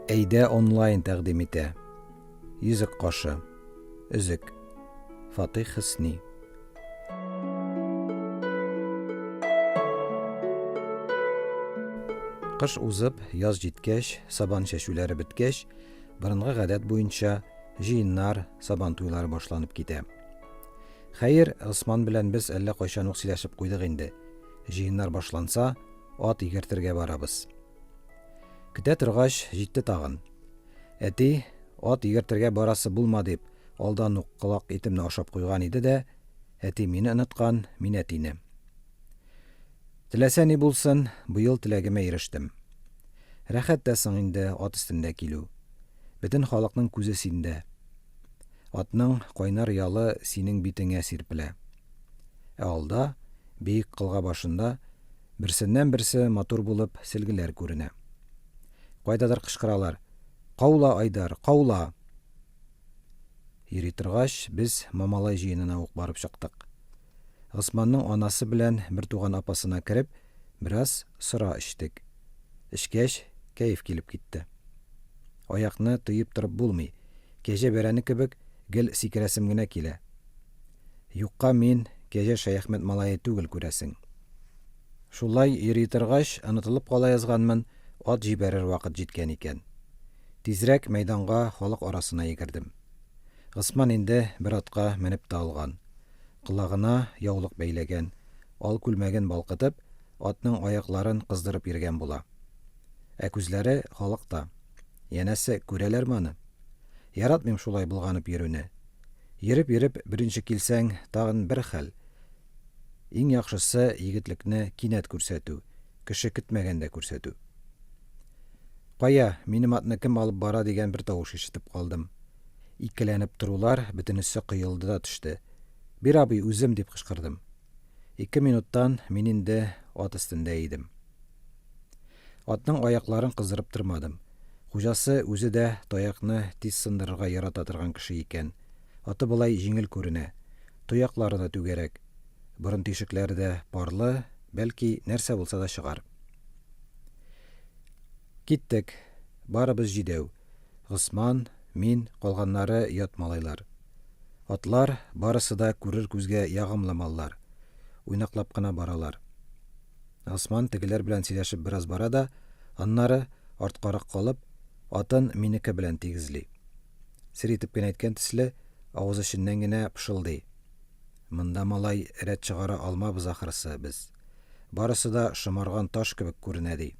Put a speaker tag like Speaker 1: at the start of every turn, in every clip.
Speaker 1: Әйдә онлайн тәкъдим итә. Йөзек кашы. Өзек. Фатих Хөсни. Кыш узып, яз җиткәч, сабан чәчүләре беткәч, борынгы гадәт буенча җыеннар, сабан туйлары башланып китә. Хәер, Госман белән без әллә кайчан ук сөйләшеп куйдык инде. Җыеннар башланса, ат игертергә барабыз. Көтә торгач, җитте тагын. Әти, ат йөгертергә барасы булма дип, алдан ук колак итемне ашап куйган иде дә, әти мине оныткан, мин әтине. Теләсә ни булсын, быел теләгемә ирештем. Рәхәт тә соң инде ат өстендә килү. Бөтен халыкның күзе синдә. Атның кайнар ялы синең битеңә сирпелә. Ә алда, биек кылга башында, Берсеннән-берсе матур булып сөлгеләр күренә. Кайдадыр кычкыралар, Каула, Айдар, каула! Йөри торгач, без Мамалай җыенына ук барып чыктык. Госманның анасы белән бертуган апасына кереп, бераз сыра эчтек. Эчкәч, кәеф килеп китте. Аякны тыеп торып булмый, кәҗә бәрәне кебек гел сикерәсем генә килә. Юкка мин Кәҗә Шәяхмәт малае түгел, күрәсең. Шулай йөри торгач, онытылып кала язганмын, ат җибәрер вакыт җиткән икән. Тизрәк мәйданга, халык арасына йөгердем. Госман инде бер атка менеп тә алган. Колагына яулык бәйләгән, ал күлмәген балкытып, атның аякларын кыздырып йөргән була. Ә күзләре халыкта. Янәсе, күрәләрме аны? Яратмыйм шулай болганып йөрүне. Йөреп-йөреп беренче килсәң, тагын бер хәл. Иң яхшысы, егетлекне кинәт күрсәтү, кеше көтмәгәндә күрсәтү. Кая, минем атны кем алып бара дигән бер тавыш ишетеп калдым. Икеләнеп торулар бөтенесе коелды да төште. Бир, абый, үзем, дип кычкырдым. Ике минуттан мин инде ат өстендә идем. Атның аякларын кыздырып тормадым. Хуҗасы үзе дә таякны тиз сындырырга ярата торган кеше икән. Аты болай җиңел күренә. Тояклары да түгәрәк. Борын тишекләре дә парлы, бәлки, нәрсә булса да чыгар. Киттек. Барыбыз җидәү. Госман, мин, калганнары ят малайлар. Атлар, барысы да күрер күзгә ягымлы маллар. Уйнаклап кына баралар. Госман тегеләр белән сөйләшеп бераз бара да, аннары, арткарак калып, атын минеке белән тигезли. Сер итеп кенә әйткән төсле, авыз эченнән генә пышылдый. Монда, малай, рәт чыгара алмабыз ахрысы без. Барысы да шомарган таш кебек күренә, ди.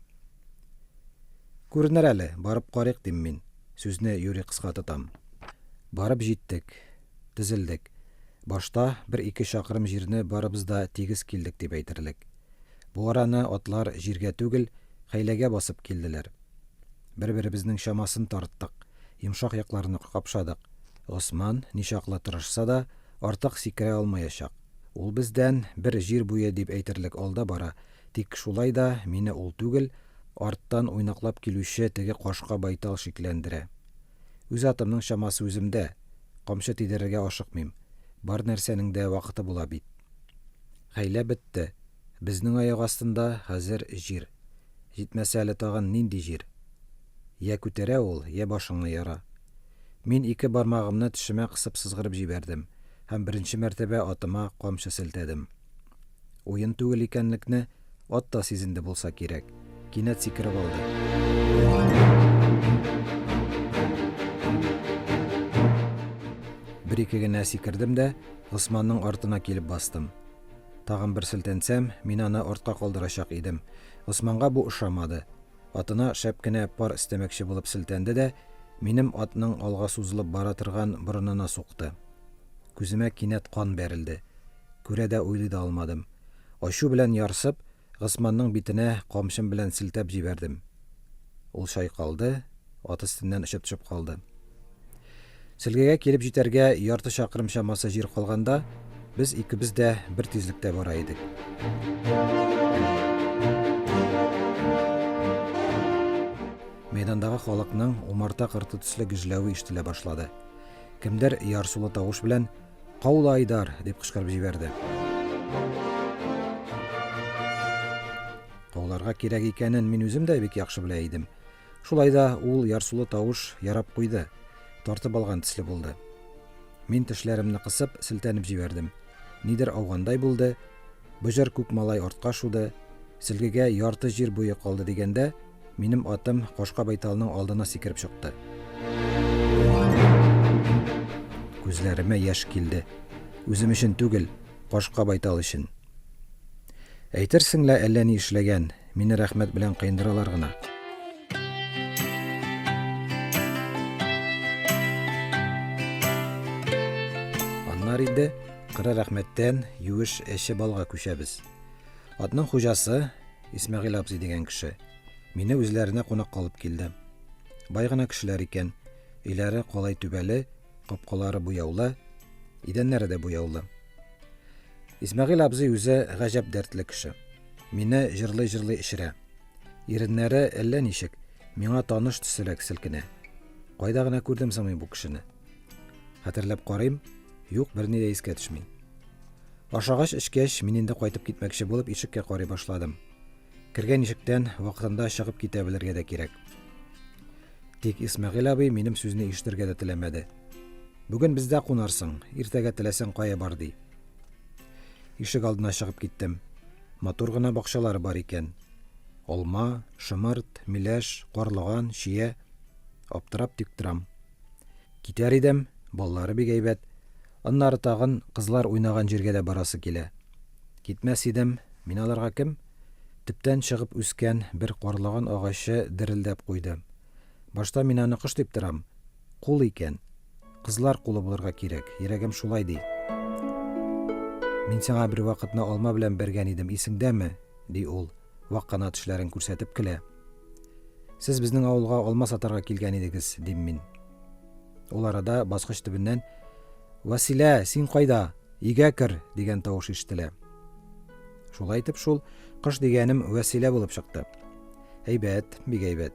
Speaker 1: Күренер әле, барып карыйк, дим мин. Сүзне юри кыска тотам. Барып җиттек. Тезелдек. Башта бер-ике чакрым җирне барыбыз да тигез килдек дип әйтерлек. Бу араны атлар җиргә түгел, хәйләгә басып килделәр. Бер-беребезнең чамасын тарттык, йомшак якларны капшадык. Госман, ничаклы тырышса да, артык сикерә алмаячак. Ул бездән бер җир буе дип әйтерлек алда бара, тик шулай да мине ул түгел, арттан уйнаклап килүче теге кашка байтал шикләндерә. Үз атымның чамасы үземдә, камчы тидерергә ашыкмыйм. Бар нәрсәнең дә вакыты була бит. Хәйлә бетте. Безнең аяк астында хәзер җир. Җитмәсә әле тагын нинди җир? Йә күтәрә ул, йә башыңны яра. Мин ике бармагымны тешемә кысып сызгырып җибәрдем һәм беренче мәртәбә атыма камчы селтәдем. Уен түгел икәнлекне ат та сизенде булса кирәк, кинәт сикереп алды. Бер-ике генә сикердем дә, Госманның артына килеп бастым. Тагын бер селтәнсәм, мин аны артка калдырачак идем. Госманга бу ошамады. Атына шәп кенә пар өстәмәкче булып селтәнде дә, минем атның алга сузылып бара торган борынына сукты. Күземә кинәт кан бәрелде. Күрә дә, уйлый да алмадым. Ачу белән ярсып, Госманның битенә камчым белән селтәп җибәрдем. Ул чайкалды, ат өстеннән очып төшеп калды. Сөлгегә килеп җитәргә ярты чакрым чамасы җир калганда, без икебез дә бер тизлектә бара идек. Мәйдандагы халыкның умарта корты төсле гөжләве ишетелә башлады. Кемдер ярсулы тавыш белән Каула, Айдар! дип кычкырып җибәрде. Кауларга кирәк икәнен мин үзем дә бик яхшы белә идем. Шулай да ул ярсулы тавыш ярап куйды, тартып алган төсле булды. Мин тешләремне кысып, селтәнеп җибәрдем. Нидер аугандай булды, боҗыр күк малай артка шуды, сөлгегә ярты җир буе калды дигәндә, минем атым кашка байталның алдына сикереп чыкты. Күзләремә яшь килде. Үзем өчен түгел, кашка байтал өчен. Әйтерсең лә әллә ни эшләгән, мине рәхмәт белән кыендыралар гына. Аннары инде кыры рәхмәттән юеш әче балга күчәбез. Атның хуҗасы Исмәгыйль абзый дигән кеше мине үзләренә кунакка алып килде. Бай гына кешеләр икән. Өйләре калай түбәле, капкалары буяулы, идәннәре дә буяулы. Исмәгыйль абзый үзе гаҗәп дәртле кеше. Мине җырлый-җырлый эчерә. Иреннәре әллә ничек, миңа таныш төслерәк селкенә. Кайда гына күрдем соң мин бу кешене? Хәтерләп карыйм, юк, берни дә искә төшми. Ашагач, эчкәч, мин инде кайтып китмәкче булып ишеккә карый башладым. Кергән ишектән вакытында чыгып китә белергә дә кирәк. Тик Исмәгыйль абый минем сүзне ишетергә дә теләмәде. Бүген бездә кунарсың, иртәгә теләсәң кая бар, ди. Ишек алдына чыгып киттем. Матур гына бакчалары бар икән. Алма, шомырт, миләш, карлыган, чия. Аптырап тик торам. Китәр идем, баллары бик әйбәт. Аннары тагын кызлар уйнаган җиргә дә барасы килә. Китмәс идем, мин аларга кем? Төптән чыгып үскән бер карлыган агачы дерелдәп куйды. Башта мин аны кош дип торам. Кул икән. Кызлар кулы булырга кирәк, йөрәгем шулай ди. Мин сиңа бервакытны алма белән бәргән идем, исеңдәме? ди ул, вак кына тешләрен күрсәтеп көлә. Сез безнең авылга алма сатарга килгән идегез, дим мин. Ул арада баскыч төбеннән Василә, син кайда? Өйгә кер, дигән тавыш ишетелә. Шулай итеп шул кош дигәнем Вәсилә булып чыкты. Әйбәт, бик әйбәт.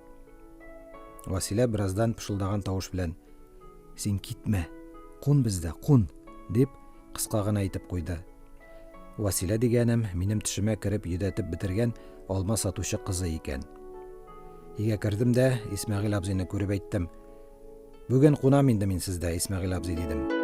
Speaker 1: Василә бераздан пышылдаган тавыш белән Син китмә, кун бездә, кун, дип кыска гына әйтеп куйды. Василә дигәнем минем төшемә кереп йөдәтеп бетергән алма сатучы кызы икән. Өйгә кердем дә Исмәгыйль абзыйны күреп әйттем. Бүген кунам инде мин сездә, Исмәгыйль абзый, дидем.